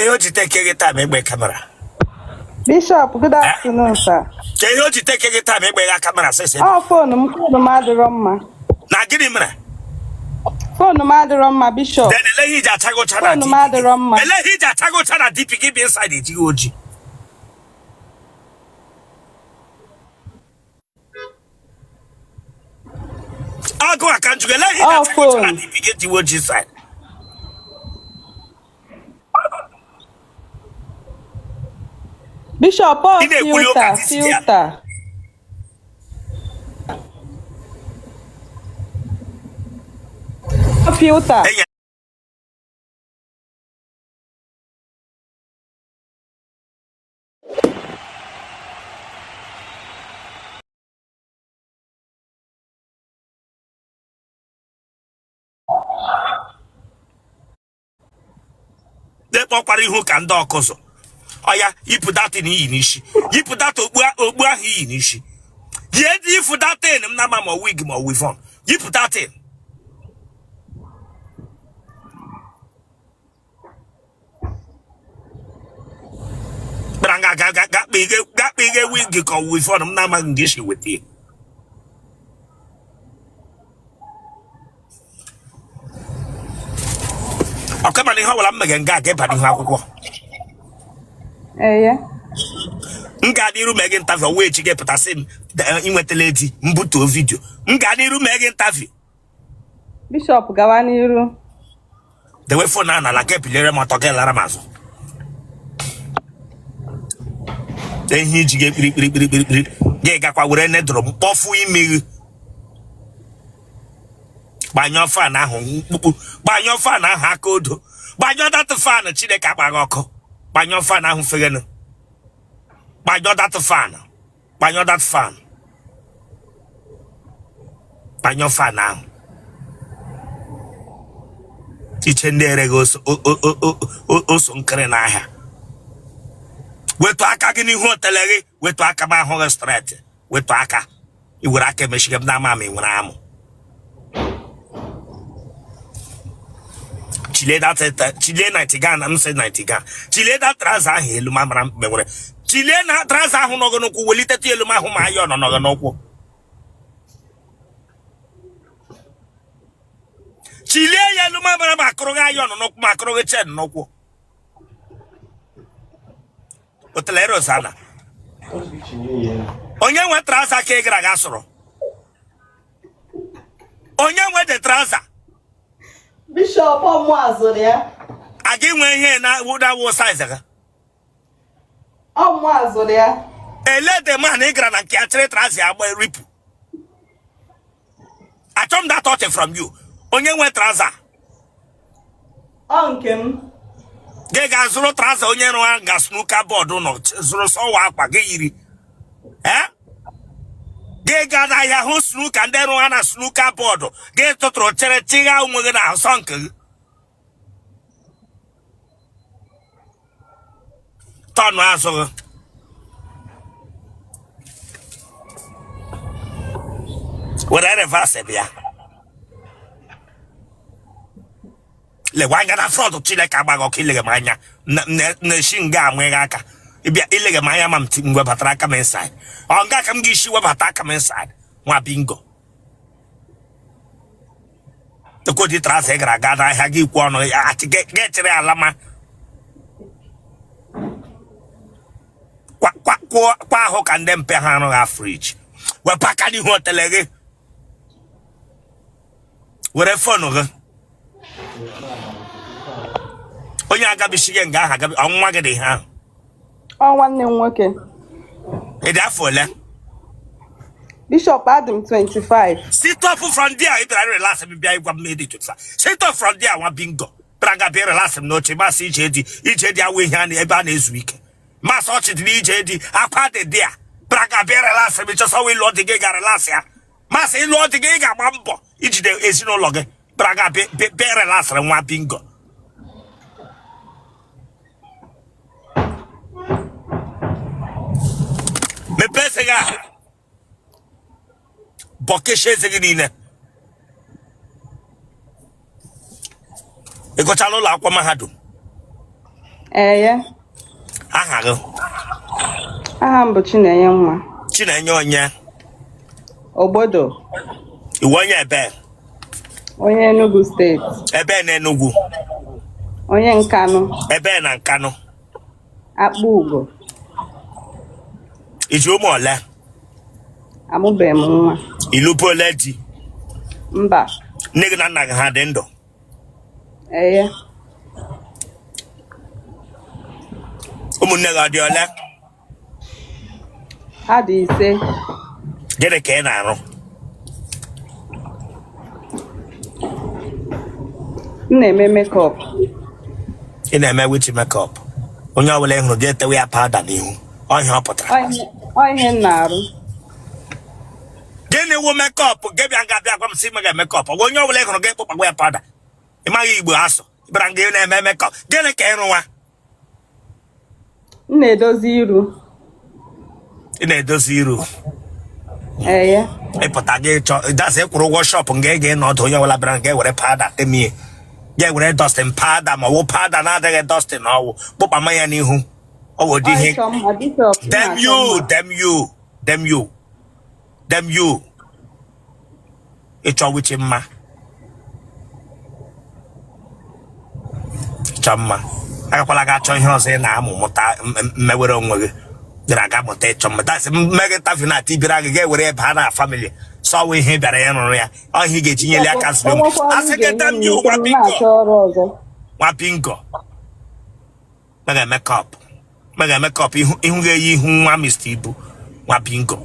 Ke ihe o ji take gị time ịgba camera? Bishop, good afternoon, sir. Ke ihe o ji take gị time ịgba ya camera sịsị? Ọ phone m, phone m adịrọ mma. Na gịnị mere? Phone m adịrọ mma, Bishop. Then ele ihe iji achaghị ụcha na Phone m DP gị? adịrọ mma. Ele ihe iji achaghị ụcha na DP gị bụ inside ejighị oji? Agụ aka njụ ele ihe iji Ọ achaghị ụcha na phone. DP gị ejighị oji inside? Bishop, ọ Ị na-ekwuli ụka filter, this year. filter. Ọ filter. Enyi na-ekpọkwara ihu ka ndị ọkụzụ ọya yipụ that thing i yi n'isi, yipụ that okpu okpu ahụ i yi n'isi, yie dị yipụ that thing m na-ama ma wig ma weavon, yipụ that thing. Kpara nga ga ga ga kpa ihe wig ka weavon m na-amaghị nga i si weta ya. Ọka mana ihe ọbụla m meghe nga aga ịba n'ihu akwụkwọ. Eye. M gaa n'iru mee gị interview wee echi gị pụta sị m ị nwetala di, m butuo video. M gaa n'iru mee gị interview. Bishop, gawa n'iru. Dewe phone ahụ n'ala ka ebiliere m ọtọ gị lara m azụ. Ihe iji gị kpiri kpiri kpiri kpiri kpiri gị gakwa were needle m kpọfu imi gị. Gbanyụọ fan ahụ mkpukpu, gbanyụọ fan ahụ aka odo, gbanyụọ that fan. Chineke akpaghị ọkụ. Gbanyụọ fan ahụ feghenụ, gbanyụọ that fan, gbanyụọ that fan, gbanyụọ fan ahụ. Iche ndị ereghị ose nkiri n'ahịa. Wetu aka gị n'ihu otele gị, wetu aka m ahụ gị straight, wetu aka. I were aka emechighị m n'ama ma ị nwere amụ. Chilie that, chilie night gown, m sị night gown, chilie that trouser ahụ elu ma mara mkpe nwere. Chilie na trouser ahụ nọ gị n'ụkwụ, weliteta elu ma ahụ ma ayọ nọ gị n'ụkwụ. Chilie ya elu ma mara ma akụrụ gị ayọ nọ n'ụkwụ, ma akụrụ gị chain n'ụkwụ. Otele Rosanna, onye nwe trouser ka ị gara aga sụrụ? Onye nwe the trouser? Bishop, ọ mụ azụrụ ya. Aga inwe ihe na wụ size gị. Ọ mụ azụrụ ya. Ele the man ị gara na nke ya chịrị trouser agba ripụ? Achọ m that touch from you. Onye nwe trouser? Ọ nke m. Gị ga-azụrụ trouser onye rụwa nga snooker board nọ zụrụ sọwa akwa gị yiri. Ee, gị gaa n'ahịa hụ snooker ndị rụwa na snooker board, gị tụtụrụ chere chigha onwe gị na asọ nke gị. Tọnụ azụ gị. Were reverse bịa lewe anya na front. Chineke agbaghị ọkụ. Ileghe m anya na-esi nga amụghị aka ịbịa ileghe m anya ma m m webatara aka m inside. Ọ nga ka m ga-esi webata aka m inside, nwa bingo. Ekwodi trouser ị gara aga n'ahịa gị ikwu ọnụ ya achị gị chere ala ma kwa ahụ ka ndị mpe ha arụghị fridge. Wepụ aka n'ihu otele gị, were phone gị. Onye agabisighị nga ahụ agabi ọnwa gị dị ihe ahụ. Ọ nwanne m nwoke. Ị dị afọ ole? Bishop, adị m 25. Sit up from there. Ị bịara relax m bịa ịgwa m na ị dị 25. Sit up from there, nwa bingo. Bịara nga bịa relax m n'oche masị ije di ije di awụ ihe a ebe a na-ezu ike. Masị ọchị dị n'ije di akwa dị dị a. Bịara nga bịa relax m chọsọ ịlụọ di gị ga relax ya. Masị ịlụọ di gị ị ga-agba mbọ ijide ezinụlọ gị. Bịara nga bịa relax nwa bingo. Mepee eze gị ahụ, bọkesha eze gị niile. Ị gụchala ụlọ akwụkwọ mahadum? Eye. Aha gị? Aha m bụ Chinenye nwa. Chinenye onye? Obodo. Ị wụ onye ebe? Onye Enugu steeti. Ebe na Enugu? Onye Nkanụ. Ebe na Nkanụ? Akpugo. I ji ụmụ ole? Amụbeghị m nwa. Ị lụbuola di? Mba. Nne gị na nna gị ha dị ndụ? Eye. Ụmụnne gị ọ dị ole? Ha dị 5. Gịnị ka ị na-arụ? M na-eme makeup. Ị na-eme which makeup? Onye ọbụla ị hụrụ gị etewe ya powder n'ihu, ọ ihe ọ pụtara. Ọ ihe m na-arụ. Gịnị wụ makeup? Gị bịa nga bịa gwa m sị mega makeup. Ọ bụ onye ọbụla ị hụrụ gị kpụkpagwa ya powder. Ị maghị Igbo asụ. Ị bịara nga ị na-eme makeup. Gịnị ka ị rụwa? M na-edozi iru. Ị na-edozi iru? Eye. Ị pụta gị chọ dasị kwụrụ ụgwọ shop nga ị ga-enọ ọdụ, onye ọbụla bịara nga ewere powder temie ga ewere dusting powder ma ọ wụ powder na-adịghị dusting ọwụ kpụkpama ya n'ihu ọ wụ ụdị ihe. Ịchọ mma, Bishop. M Damn na-achọ you. mma. Damn you, damn you, damn you. Ịchọ which mma? Ịchọ mma, agakwala ga achọ ihe ọzọ ị na-amụ mụta mmewere onwe gị gara aga mụta ịchọ mma. Dasị mmegị tafi na ati bịara gị ga-ewere ebe ha na family sọwa ihe bịara ya rụrụ ya ọhịa ị ga-eji nyeli aka zuru m asị gị damn you, nwa bingo, nwa bingo. Mega makeup, mega makeup, ihu ihu ga-eyi ihu nwa Mr. Ibu, nwa bingo.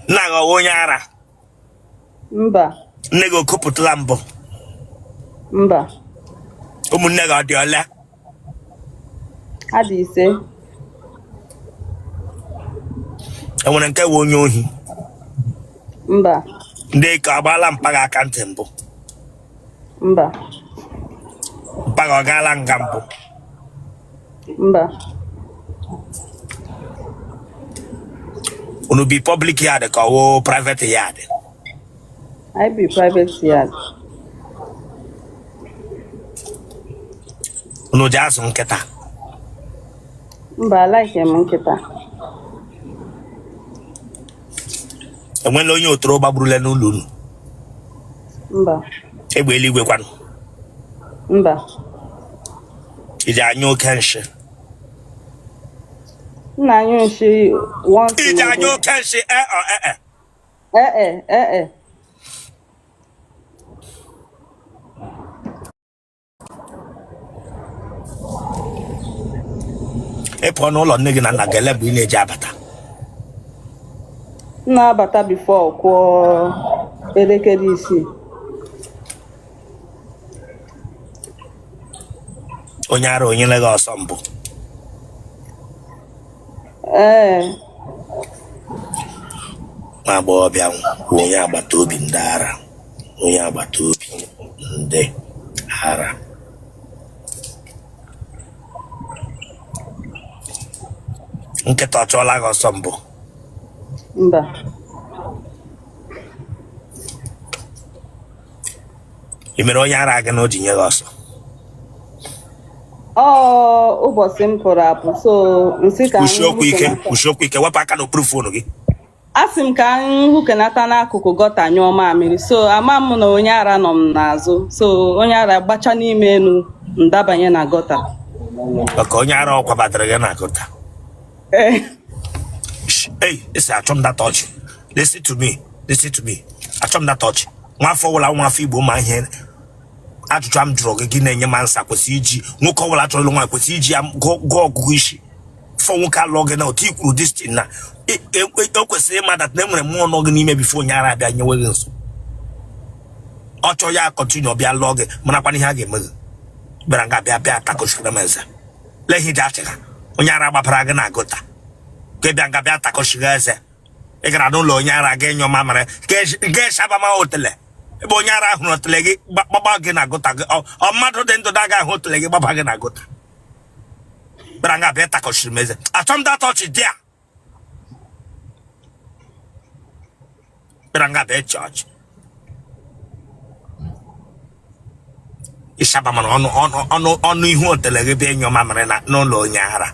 Nna gị ọ wụ onye ara? Mba. Nne gị o kupụtala mbụ? Mba. Ụmụnne gị ọ dị ole? Ha dị 5. Enwere nke wụ onye ohi? Mba. Ndị ka agbaala mpa gị aka ntị mbụ? Mba. Mpa gị ọ gaala nga mbụ? Mba. Unu bi public yard ka ọ wụ private yard? Anyị bi private yard. Unu ji azụ nkịta? Mba, alaike m nkịta. Enwela onye otoro gbagburula n'ụlọ unu? Mba. Egbe eluigwe kwanụ? Mba. I ji anyụ oke nshị? M na-anyụ nshị once I ji in a anyụ day. oke nshị? E ọ e e? Ee e, ee e. Ị pụọ n'ụlọ nne gị na nna gị, ele mgbe ị na-eji abata? M na-abata before kụọ 6:00. Onye ara o nyela gị ọsọ mbụ? Ee. Nwa agbọghọbịa bụ onye agbata obi ndị ara, onye agbata obi ndị ara. Nkịta ọ chụọla gị ọsọ mbụ? Mba. Ị mere onye ara gị na o ji nye gị ọsọ? Ọ ụbọchị m pụrụ apụ, so m sị ka m Kwusie okwu ike. hukenata. Kwusie okwu ike, wepụ aka n'okpuru phone gị. Asị m ka m hukenata n'akụkụ gutter nyụọ mamịrị, so ama m na onye ara nọ m n'azụ, so onye ara gbacha n'ime elu, m dabanye na gutter. Maka onye ara ọ kwabatara gị na gutter? Ee. Hey, isi achọ m that touch. Listen to me, listen to me. Achọ m that touch. Nwa afọ ọbụla, nwa afọ Igbo, ma ihe ajụjụ m jụrụ gị, gị na-enye m answer. Kwesịrị iji nwoke ọbụla chọrọ ịlụ nwaanyị kwesịrị iji ya gụọ ọgụgụ isi fọ nwoke alụọ gị na otu i kwuru this thing na o kwesịrị ịma that na enwere mmụọ nọ gị n'ime before onye ara abịa nyewe gị nso. Ọ chọọ ya continue bịa lụọ gị, marakwana ihe a ga-eme gị. Bịara nga bịa bịa takọchiri m eze. Lee ihe ji achị ha. Onye ara gbapara gị na gutter ka ị bịa nga bịa takọchiri eze. Ị gara n'ụlọ onye ara gị nyụọ mamịrị ga-eshabama otele ebe onye ara hụrụ otele gị gbaba gị na gutter gị. Ọ mmadụ dị ndụ daga ahụ otele gị gbaba gị na gutter. Bịara nga bịa takọchiri m eze. Achọ m that ọchị dị a. Bịara nga bịa chọọchị. Ịshaba mana ọnụ ọnụ ọnụ ọnụ ihu otele gị bịa nyụọ mamịrị na n'ụlọ onye ara.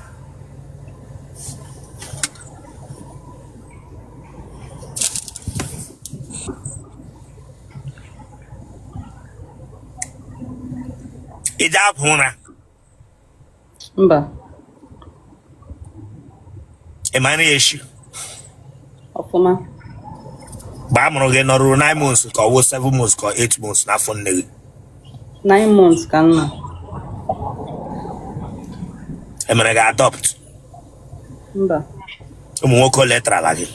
Ị ji agwụ ụra? Mba. Ị ma nri eshi? Ọfụma. Mgbe a mụrụ gị nọruru 9 months ka ọ wụ 7 months ka 8 months n'afọ nne gị? 9 months ka m nọ. Emere gị adopt? Mba. Ụmụ nwoke ole tarala gị?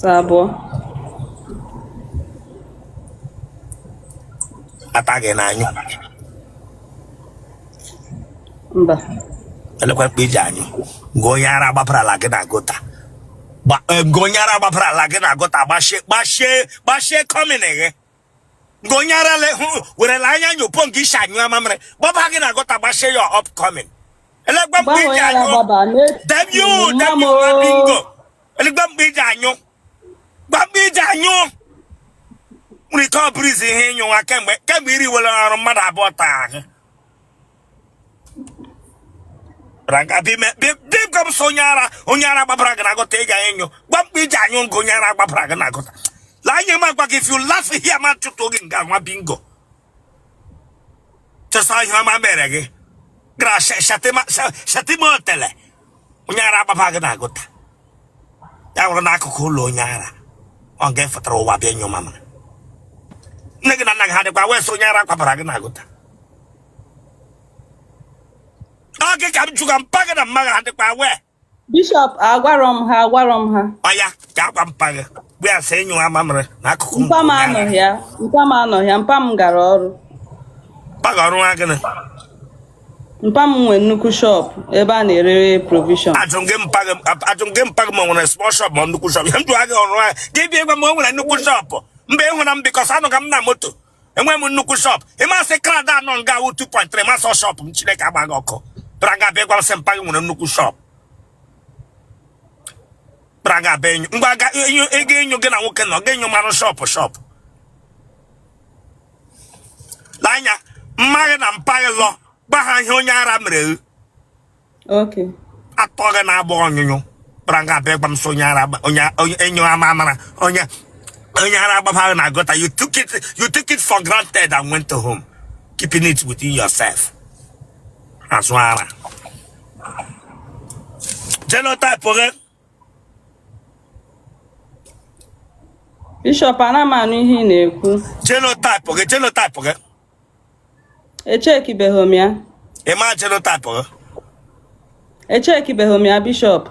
Sọ abụọ. Ata gị na-anyụ? Mba. Elekwa mkpa iji anyụ nga onye ara gbaparala gị na gutter, nga onye ara gbaparala gị na gutter, gbachie gbachie gbachie coming gị, nga onye ara hụ werela anya nyopo nke isi anyụ mamịrị gbaba gị na gutter, gbachie your upcoming. Elekwa mkpa Mgbe ahụ iji onye ara anyụ. gbaba Damn you, na-etiri damn m you, nwa o. bingo. Elekwa mkpa iji anyụ, gwa mkpa iji anyụ. Nwere ike ọ bụrụ izi ihe ịnyụ nwa kemgbe kemgbe iri were ọrụ mmadụ abụọ taa ahụ. Bịa m sọ onye ara, onye ara gbabara gị na gutter, ị ga-enyụ. Gwa mkpa iji anyụ nga onye ara gbabara gị na gutter. Lee anya m agwa gị, if you laugh here, ma chụtụ gị nga, nwa bingo. Chesa ihe ọma mere gị gara shatima otele. Onye ara gbaba gị na gutter, ya nwụrụ n'akụkụ ụlọ onye ara, ọ ga efetara ụwa bịa nyụ mamịrị. Nne gị na nna gị ha dịkwa wee sị onye ara kwabara gị na gutter? Ọ gị ka m jụga, mpa gị na mma gị ha dịkwa wee? Bishop, agwarọ m ha, agwarọ m ha. Ọya ka agwa mpa gị gwa ya sị ịnyụ mamịrị n'akụkụ Mpa m onye ara. anọghị ya, mpa m anọghị ya, mpa m gara ọrụ. Mpa gị ọrụ nwa gịnị? Mpa m nwee nnukwu shop ebe a na-ere provision. Ajụ gị mpa gị, ajụ gị mpa gị ma o nwere small shop ma nnukwu shop. Ihe m jụrụ gị, ọrụ ahụ gị bịa gwa m o nwere nnukwu shop. Mba, ịhụra m because anọga m na moto, enweghị m nnukwu shop. Ịmasị crowd anọ nga awụ 2.3 masọ shop m. Chineke agba gị ọkụ. Bịara nga bịa gwa m sị mpa gị nwere nnukwu shop. Bịara nga bịa enyo ngwa ga enyo ego enyo gị na nwoke nọ ga enyo marụ shop shop. Lee anya mma gị na mpa gị lọ gba ha ihe onye ara mere gị. Okay. Atọ gị na-agba ọnyụnyụ. Bịara nga bịa gwa m sị onye ara onye onye enyo ama amara onye onye ara agbaba gị na gutter. You took it for granted and went to home keeping it within yourself. Azụ ara. Genotype gị? Bishop, ana m anụ ihe ị na-ekwu. Genotype gị, genotype gị? Echekibeghị m ya. Ị ma genotype gị? Echekibeghị m ya, Bishop.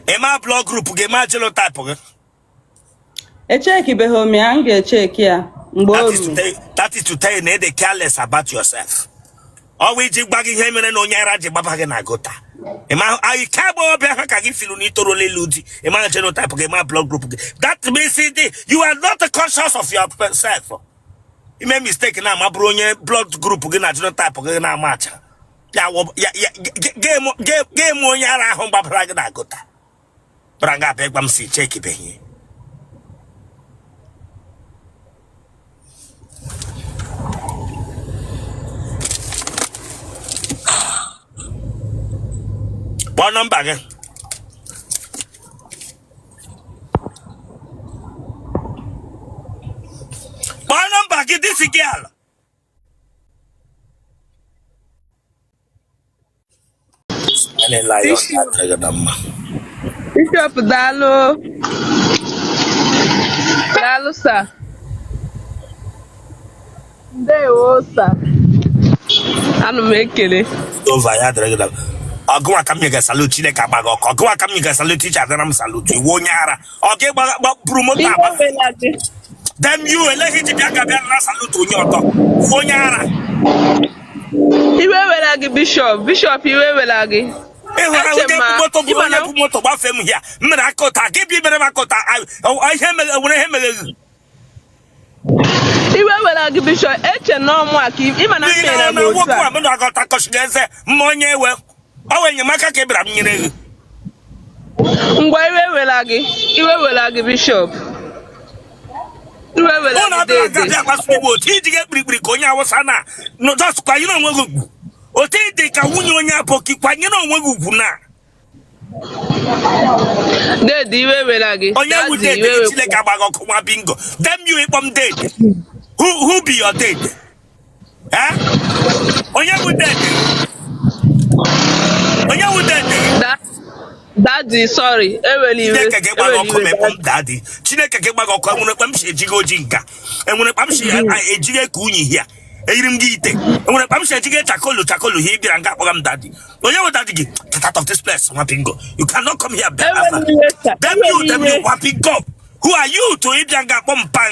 Ị ma blood group gị? Ị ma genotype gị? Echekibeghị m ya, m ga-echeki ya mgbe o That is to ruru. tell that is to tell you na ị dị careless about yourself. Ọ bụ iji gwa gị ihe mere na onye ara ji gbaba gị na gutter. Ị ma anyị ka agbọghọbịa ha ka gị filu na itoruola ịlụ di. Ị ma genotype gị, ị ma blood group gị. That means you are not conscious of yourself. Ime mistake na ama bụrụ onye blood group gị na genotype gị na-ama acha ya ya ga-eme onye ara ahụ gbabara gị na gutter. Bara nga abịa gwa m si chekibeghị. Kpọọ nọmba gị. Kpọọ nọmba gị, this girl. Smiling lion. Bishop, adịrị gị na mma. Bishop, daalụ. Daalụ, sir. Ndewo, sir. Ana m ekele. Ova ya adịrị gị na ọgụnwa ka m nyega salute. Chineke agba gị ọkụ. Ọgụnwa ka m nyega salute, iche adara m salute. Iwu onye ara ọ ga ịgba buru moto Ihe agba. wela gị. Damn you, eleghị iji bịa ka bịa nara salute onye ọtọ. Iwu onye ara. Iwe wela gị, Bishop. Bishop, iwe wela gị. Ị hụrụ Eche onye ma bu moto bụ ịma onye na bu moto gbafee m hịa m mere aka ụta gị bịa mere m aka ụta. Ihe mere nwere ihe mere gị. Iwe were gị, Bishọp. Eche na ọmụ a ka ịma na m N'ihi mere na gị na otu nwoke a. a mụ agọta kọchiri eze mma onye ewe ọ wụ enyemaka ka ị bịara m nyere gị. Ngwa, iwe were gị, iwe were gị, Bishọp, iwe were Ụlọ gị. abịa Dede. abịa akpasu igbo otu iji ga ekpirikpiri ka onye Awụsa na no, just kwanyere onwe gị ugwu. Otu ị dị ka nwunye onye aboki, kwanyere onwe gị ugwu na Dede, iwe were gị. Onye wu Daddy, dede iwe gị? wekwa. Chineke agbaghị ọkụ, nwa bingo. Damn you, ịkpọ m dede. Who be your dede? Eh? Onye wu dede gị? Onye wu dede gị? Daddy, sorry, ewela iwe. Chineke gị gbaghị Ewela ọkụ iwe. ma ịkpọ m daddy. Chineke gị gbaghị ọkụ. Enwere kpa m si ejighị oji nka, enwere kpa m si ejighị ka unyi hia eyiri m gị ite, enwere kpa m si ejighị chakolu chakolu hie. Ị bịara nga akpọga m daddy. Onye wụ daddy gị? Get out of this place, nwa bingo. You cannot come here. Ewela iwe, sir. Damn you. Ewela Damn you. iwe. Nwa bingo, who are you to ịbịa nga akpọ m pa?